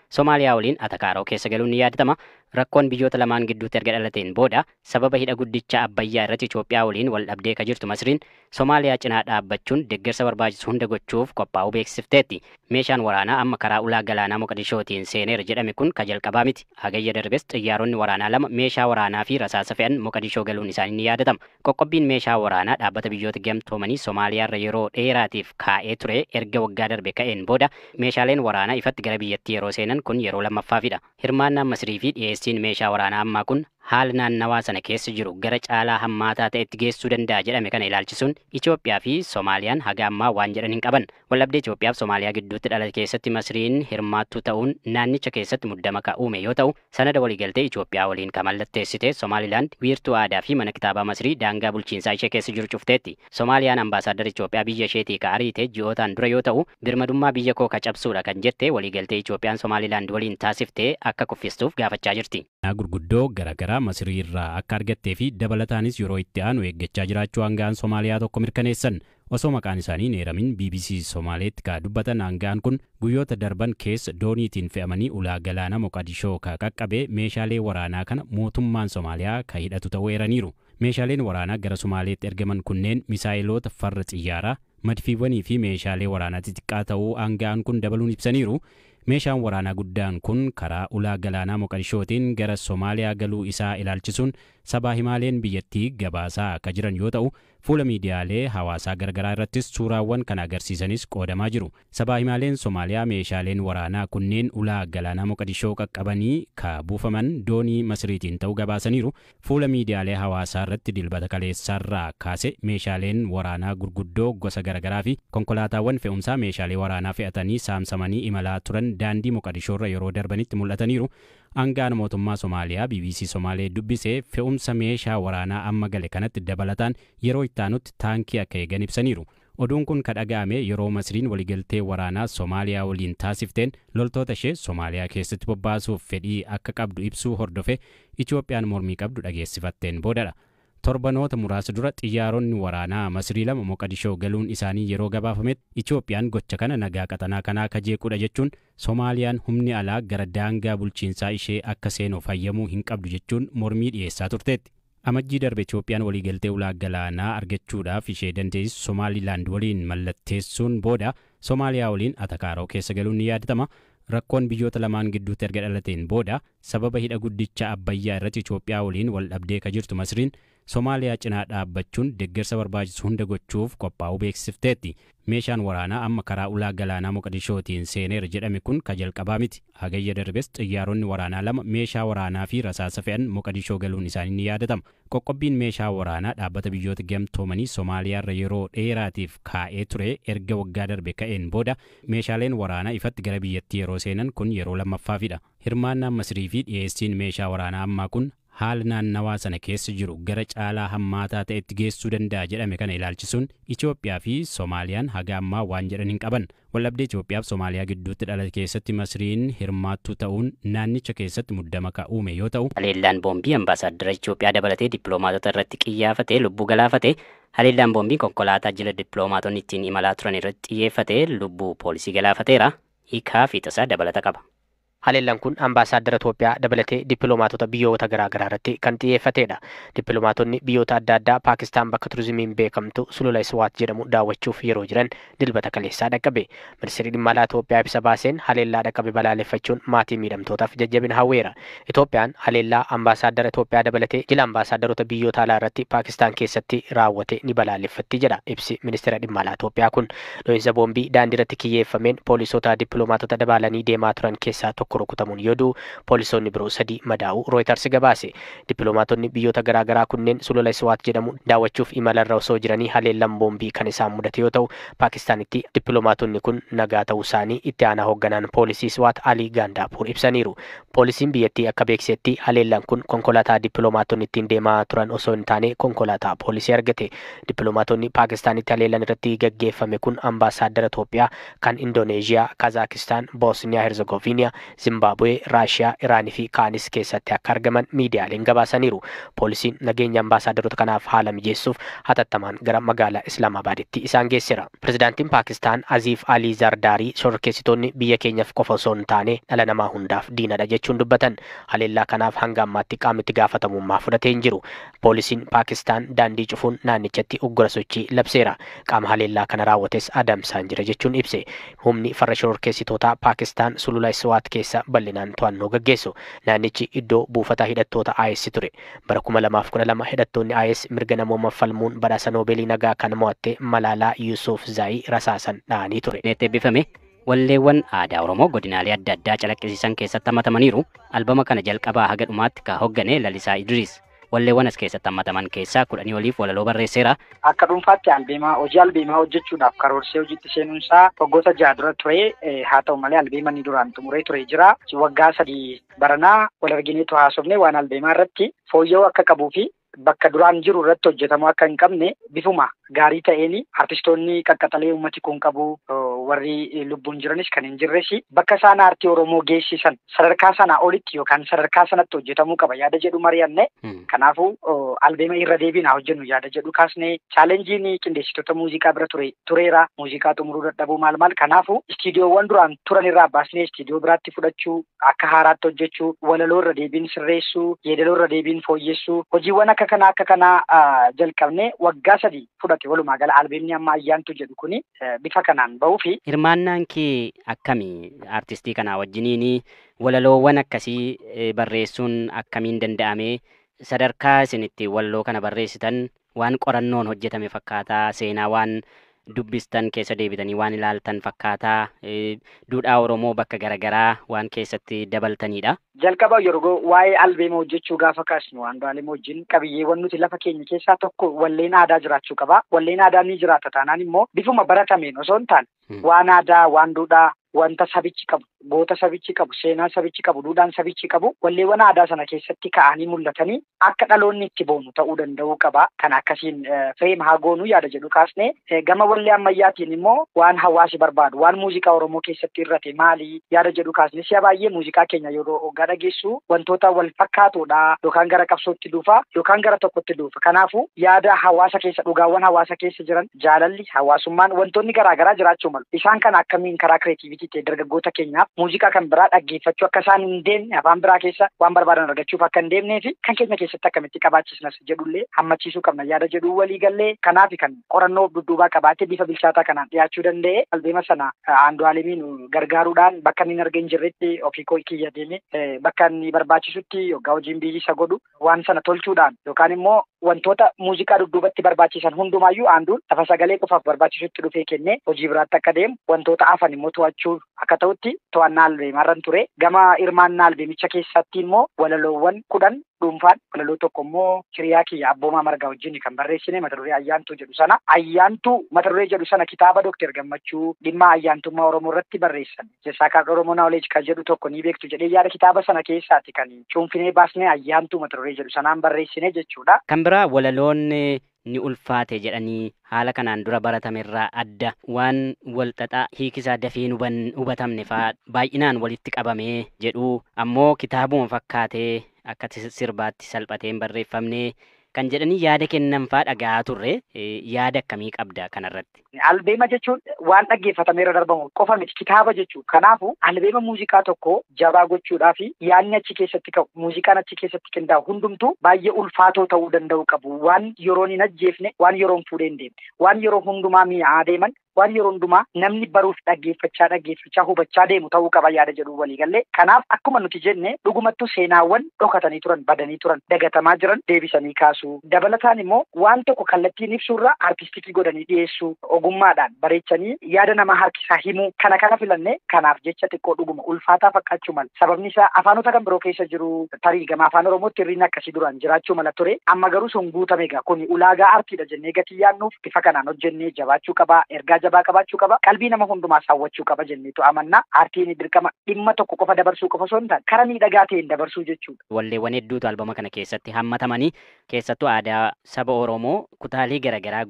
Somaaliyaa waliin atakaaroo keessa galuun ni yaadatama. Rakkoon biyyoota lamaan gidduutti erga dhalateen booda sababa hidha guddicha Abbayyaa irratti Itoophiyaa waliin wal dhabdee ka jirtu Masriin Somaaliyaa cinaa dhaabbachuun deeggarsa barbaachisu hunda gochuuf qophaa'uu beeksifteetti. Meeshaan waraanaa amma karaa ulaa galaanaa Moqadishootiin seeneera jedhame kun ka jalqabaa miti. Hagayya darbes xiyyaaronni waraanaa lama meeshaa waraanaa fi rasaasa fe'an Moqadishoo galuun isaanii ni yaadatama. Qoqqobbiin meeshaa waraanaa dhaabbata biyyoota gamtoomanii Somaaliyaarra yeroo dheeraatiif kaa'ee ture erga waggaa darbe ka'een booda meeshaaleen waraanaa ifatti gara biyyattii yeroo seenan kun yeroo lammaffaafidha. Hirmaannaan Masrii fi dhiyeessiin meeshaa waraanaa ammaa kun haala naannawaa sana keessa jiru gara caalaa hammaataa ta'etti geessuu danda'a jedhame kana ilaalchisuun Itoophiyaa fi Somaaliyaan haga ammaa waan jedhan hin qaban. Waldhabdee Itoophiyaa fi Somaaliyaa gidduutti dhalate keessatti Masriin hirmaattuu ta'uun naannicha keessatti muddama ka uume yoo ta'u, sanada waliigaltee Itoophiyaa waliin kan mallatteessite Somaalilaand wiirtuu aadaa fi mana kitaabaa Masrii daangaa bulchiinsaa ishee keessa jiru cufteetti. Somaaliyaan ambaasaaddara Itoophiyaa biyya isheetii ka ariite ji'ootaan dura yoo ta'u, birmadummaa biyya koo ka cabsuudha kan jette waliigaltee Itoophiyaan Somaalilaand waliin taasiftee akka kuffistuuf gaafachaa jirti. Gurguddoo garaagaraa Masrii irraa akka argattee fi dabalataanis yeroo itti aanu eeggachaa jiraachuu aanga'aan Somaaliyaa tokko mirkaneessan. Osoo maqaan isaanii hin eeramin BBC Somaaleetti ka dubbatan aanga'aan kun guyyoota darban keessa dooniitiin fe'amanii ulaa galaana Moqadishoo ka qaqqabe meeshaalee waraanaa kana mootummaan Somaaliyaa ka hidhatu ta'uu eeraniiru. Meeshaaleen waraanaa gara Somaaleetti ergaman kunneen misaayiloota farra xiyyaaraa, madfiiwwanii fi meeshaalee waraanaa xixiqqaa ta'uu aanga'aan kun dabaluun ibsaniiru. Meeshaan waraanaa guddaan kun karaa ulaa galaanaa Moqadishootiin gara Somaaliyaa galuu isaa ilaalchisuun sabaa himaaleen biyyattii gabaasaa akka jiran yoo ta'u, fuula miidiyaalee hawaasaa garaagaraa irrattis suuraawwan kana agarsiisanis qoodamaa jiru. Sabaa himaaleen Somaaliyaa meeshaaleen waraanaa kunneen ulaa galaanaa Moqadishoo qaqqabanii ka buufaman doonii Masriitiin ta'uu gabaasaniiru. Fuula miidiyaalee hawaasaa irratti dilbata kaleessaarraa kaase meeshaaleen waraanaa gurguddoo gosa garaagaraa fi konkolaataawwan fe'umsaa meeshaalee waraanaa fe'atanii saamsamanii imalaa turan daandii Moqadishoorra yeroo darbanitti mul'ataniiru. Aanga'aan mootummaa Somaaliyaa BBC Somaalee dubbisee fe'umsa meeshaa waraanaa amma gale kanatti dabalataan yeroo itti aanutti taankii akka eegan ibsaniiru. Oduun kun ka dhaga'ame yeroo Masriin waliigaltee waraanaa Somaaliyaa waliin taasifteen loltoota ishee Somaaliyaa keessatti bobbaasuuf fedhii akka qabdu ibsuu hordofe Itoophiyaan mormii qabdu dhageessifatteen boodadha. Torbanoota muraasa dura xiyyaaronni waraanaa Masrii lama Moqadishoo galuun isaanii yeroo gabaafametti Itoophiyaan gocha kana nagaa qaxanaa kanaa kajeequdha jechuun Somaaliyaan humni alaa gara daangaa bulchiinsaa ishee akka seenuuf hayyamuu hin qabdu jechuun mormii dhiyeessaa turteetti. Amajjii darbe Itoophiyaan waliigaltee ulaa galaanaa argachuudhaaf ishee dandeessisu Somaalilaand waliin mallatteessuun booda Somaaliyaa waliin atakaaroo keessa galuun ni yaadatama. Rakkoon biyyoota lamaan gidduutti erga dhalateen booda sababa hidha guddicha Abbayyaa irratti Itoophiyaa waliin wal dhabdee ka jirtu Masriin Somaaliyaa cinaa dhaabbachuun deeggarsa barbaachisu hunda gochuuf qophaa'uu beeksifteetti. Meeshaan waraanaa amma karaa ulaa galaanaa Moqadishootiin seeneera jedhame kun ka jalqabaa miti. Hagayya darbes xiyyaaronni waraanaa lama meeshaa waraanaa fi rasaasa fe'an Moqadishoo galuun isaanii ni yaadatama. Qoqqobbiin meeshaa waraanaa dhaabbata biyyoota gamtoomanii Somaaliyaarra yeroo dheeraatiif kaa'ee ture erga waggaa darbe ka'een booda meeshaaleen waraanaa ifatti gara biyyattii yeroo seenan kun yeroo lammaffaafidha. Hirmaannaan Masrii fi dhiyeessiin meeshaa waraanaa ammaa kun haala naannawaa sana keessa jiru gara caalaa hammaataa ta'etti geessuu danda'a jedhame kana ilaalchisuun Itoophiyaa fi Somaaliyaan haga ammaa waan jedhan hin qaban. Waldhabdee Itoophiyaa fi Somaaliyaa gidduutti dhalate keessatti Masriin hirmaattuu ta'uun naannicha keessatti muddama ka uume yoo ta'u, Haleellaan boombii ambaasaaddara Itoophiyaa dabalatee dippiloomaatota irratti qiyyaafate lubbuu galaafate. Haleellaan boombii konkolaataa jila dippiloomaatonni ittiin imalaa turan irratti xiyyeeffate lubbuu poolisii galaafateera. Hiikaa fi tasaa dabalata qaba. Haleellaan kun ambaasaaddara Itoophiyaa dabalatee dippiloomaatota biyyoota garaagaraa irratti kan xiyyeeffatedha. Dippiloomaatonni biyyoota adda addaa Paakistaan bakka turizimiin beekamtu sulula Iswaat jedhamu daawwachuuf yeroo jiran dilbata kaleessaa dhaqqabe. Ministeerri dhimma alaa Itoophiyaa ibsa baaseen haleellaa dhaqqabe balaaleffachuun maatii miidhamtootaaf jajjabina hawweera. Itoophiyaan haleellaa ambaasaaddara Itoophiyaa dabalatee jila ambaasaadarota biyyoota alaa irratti Paakistaan keessatti raawwate ni balaaleffatti jedha ibsi ministeera dhimma alaa Itoophiyaa kun. Dho'iinsa boombii daandii irratti kiyyeeffameen poolisoota dippiloomaatota dabaalanii deemaa turan keessaa tokko rukutamuun yoo du'u, poolisoonni biroo sadii madaa'uu Rooyitars gabaase. Dippiloomaatonni biyyoota garaagaraa kunneen sulula Iswaat jedhamu daawwachuuf imalarra osoo jiranii haleellaan boombii kan isaan mudate yoo ta'u, Paakistaanitti dippiloomaatonni kun nagaa ta'uu isaanii itti aanaa hoogganaan poolisii Iswaat Alii Gaandaapuur ibsaniiru. Poolisiin biyyattii akka beeksisetti haleellaan kun konkolaataa dippiloomaatonni ittiin deemaa turan osoo hin taane konkolaataa poolisii argate. Dippiloomaatonni Paakistaanitti haleellaan irratti gaggeeffame kun ambaasaaddara Itoophiyaa kan Indooneeziyaa, Kazaakistaan, Boosniyaa Herzegoviniyaa, Zimbaabuwee, Raashiyaa, Iraanii fi kaanis keessatti akka argaman miidiyaaleen gabaasaniiru. Poolisiin nageenya ambaasaadarota kanaaf haala mijeessuuf hatattamaan gara magaalaa Islaamabaaditti isaan geesseera. Pirezidaantiin Paakistaan Aziif Alii Zardaarii shororkeessitoonni biyya keenyaaf qofa osoo hin taane dhala namaa hundaaf diinadha jechuun dubbatan. Haleellaa kanaaf hanga ammaatti qaamni itti gaafatamummaa fudhatee hin jiru. Poolisiin Paakistaan daandii cufuun naannichatti uggura sochii labseera. Qaama haleellaa kana raawwates adamsaan jira jechuun ibse. Humni farra shororkeessitootaa Paakistaan sulula Swaat keessa bal'inaan to'annoo gaggeessu. Naannichi iddoo buufata hidhattoota IS ture. Bara 2012 hidhattoonni IS mirga namooma falmuun badhaasa Noobeelii nagaa kan mo'atte Malaalaa Yuusuf Zaayii rasaasan dha'anii ture. Itti eebbifame walleewwan aadaa Oromoo godinaalee adda addaa calaqqisiisan keessatti hammatamaniiru. Albama kana jalqabaa haga dhumaatti ka hoggane Lalisaa Idris. Walleewwan as keessatti hammataman keessaa 10 oliif walaloo barreesseera. Akka dhuunfaatti albeemaa hojii albeemaa hojjechuudhaaf karoorsee hojiitti seenuunsaa waggoota 6 dura ture. Haa ta'u malee albeema inni duraan xumuree ture jira. Waggaa 3 baranaa wal argineetu haasofne waan albeemaa irratti fooyya'uu akka qabuu fi bakka duraan jiru irratti hojjetamuu akka hin qabne bifuma gaarii ta'een artistoonni qaqqaxalee uummati kun qabu warri lubbuun jiranis kan hin jirres bakka isaan aartii Oromoo geessisan sadarkaa sanaa olitti yookaan sadarkaa sanatti hojjetamuu qaba yaada jedhu mari'anne. Kanaafuu albeema irra deebiin haa hojjennu yaada jedhu kaasne. Chaalenjiin qindeessitoota muuziqaa bira tureera muuziqaa xumuruu dadhabuu maal maal. Kanaafuu istiidiyoowwan duraan turan irraa baasnee istiidiyoo biraatti fudhachuu, akka haaraatti hojjechuu, walaloo irra deebiin sirreessuu, yeedaloo irra deebiin fooyyessuu, hojiiwwan akka kanaa jalqabne waggaa 3 fudhate. Walumaa gala albeemni amma ayyaantu jedhu kuni bifa kanaan ba'uu fi Hirmaannaan kee akkamii artistii kanaa wajjiniin walaloowwan akkasii barreessuun akkamiin danda'ame? Sadarkaa isin itti walaloo kana barreessitan waan qorannoon hojjetame fakkaataa, seenaa waan dubbistan keessa deebitanii waan ilaaltan fakkaataa, duudhaa Oromoo bakka garaagaraa waan keessatti dabaltanidha. Jalqaba yeroo waa'ee albeema hojjechuu gaafa kaasnu Andu'aalem wajjin qabiyyeewwan nuti lafa keenya keessaa tokko walleen aadaa jiraachuu qaba. Walleen aadaa ni jiraata taanaan immoo bifuma baratameen osoo hin taane waan aadaa, waan duudhaa, wanta sabichi qabu, goota sabichi qabu, seenaa sabichi qabu, duudhaan sabichi qabu walleewwan aadaa sana keessatti ka'anii mul'atanii akka dhaloonni itti boonu ta'uu danda'uu qaba. Kan akkasiin fireem haa goonuu yaada jedhu kaasne. Gama wallee ammayyaatiin immoo waan hawaasi barbaadu, waan muuziqaa Oromoo keessatti irrate maali yaada jedhu kaasne. Si'a baay'ee muuziqaa keenya yeroo hoggaa dhageessu wantoota wal fakkaatoodha, yookaan gara qabsootti dhufa yookaan gara tokkotti dhufa. Kanaafuu yaada hawaasa keessa, dhugaawwan hawaasa keessa jiran, jaalalli, hawaasummaan, wantoonni garaagaraa jiraachuu malu. Isaan kana akkamiin karaa kireetiivitii ta'e dargaggoota keenyaaf muuziqaa kan biraa dhaggeeffachuu akka isaan hin deemne, afaan biraa keessa waan barbaadan argachuuf akka hin deemnee fi kan keenya keessatti akkamitti qabaachisnas jedhullee hammachiisuu qabna yaada jedhuu walii gallee. Kanaaf kan qorannoo dudduubaa qabaatee bifa bilchaataa kanaan dhiyaachuu danda'e. Albeema sana Andu'aalemiin gargaaruudhaan bakka inni hin argin jirretti ofii koo kiyya deeme bakka inni barbaachisutti yookaan hojiin biyyi isa godhu waan sana tolchuudhaan yookaan immoo wantoota muuziqaa dudduubatti barbaachisan hundumaayyuu Anduun lafa sagalee qofaaf barbaachisutti dhufee kennee hojii biraatti akka deemu, wantoota hafan immoo to'achuu akka ta'utti to'annaa albeemaarran ture. Gama hirmaannaa albeemicha keessatti immoo walaloowwan 10 dhuunfaan, walaloo tokko immoo hiriyaa kiyya Abboomaa Margaa wajjin kan barreessine mata duree Ayyaantuu jedhu sana. Ayyaantuu mata duree jedhu sana kitaaba Dookter Gammachuu dhimma ayyaantummaa Oromoo irratti barreessan Jesaakaa Oromoo Naawuleej kan jedhu tokko ni beektu jedhee yaada kitaaba sana keessaati kan cuunfinee baasnee Ayyaantuu mata duree jedhu sanaan barreessine jechuudha. Kan biraa walaloon ni ulfaate jedhanii haala kanaan dura baratamerraa adda waan walxaxaa hiikisaa dafee hubatamne fa'aa baay'inaan walitti qabamee jedhu, ammoo kitaabuma fakkaatee akka sirbaatti salphatee hin barreeffamne kan jedhanii yaada kennan fa'aa dhaga'aa turre. Yaada akkamii qabda kanarratti? Albeema jechuun waan dhaggeeffatamee irra darbamu qofa miti, kitaaba jechuudha. Kanaafuu albeema muuziqaa tokko jabaa gochuudhaa fi yaadni achi keessatti ka'u, muuziqaan achi keessatti qindaa'u hundumtuu baay'ee ulfaatoo ta'uu danda'u qabu. Waan yeroon hin ajjeefne, waan yeroon fuudhee hin deemne, waan yeroo hundumaa mi'aa deeman, waan yeroo hundumaa namni baruuf dhaggeeffachaa dhaggeeffachaa hubachaa deemu ta'uu qaba yaada jedhu waliigallee. Kanaaf akkuma nuti jenne dhugumattuu seenaawwan dhokatanii turan, badanii turan, dagatamaa jiran deebisanii kaasuu. Dabalataan immoo waan tokko kallattiin ibsuurra artistikii godhanii dhiyeessuu, ogummaadhaan bareechanii yaada nama harkisaa himuu kana filanne. Kanaaf jecha xiqqoo dhuguma ulfaataa fakkaachuu mala. Sababni isaa afaanota kan biroo keessa jiru tarii gama afaan Oromootti hirriin akkasii duraan jiraachuu mala ture. Amma garuu sun guutame egaa kuni ulaagaa artiidha jennee gatii yaadnuuf bifa kanaan hojjennee jabaachuu qaba, ergaa jabaa qabaachuu qaba, qalbii nama hundumaa hawwachuu qaba jenneetu amanna. Aartiin dirqama dhimma tokko qofa dabarsuu qofa osoo hin taane karaa miidhagaa ta'een dabarsuu jechuudha. Walleewwan hedduutu albama kana keessatti hammatamanii, keessattuu aadaa saba Oromoo kutaalee garaagaraa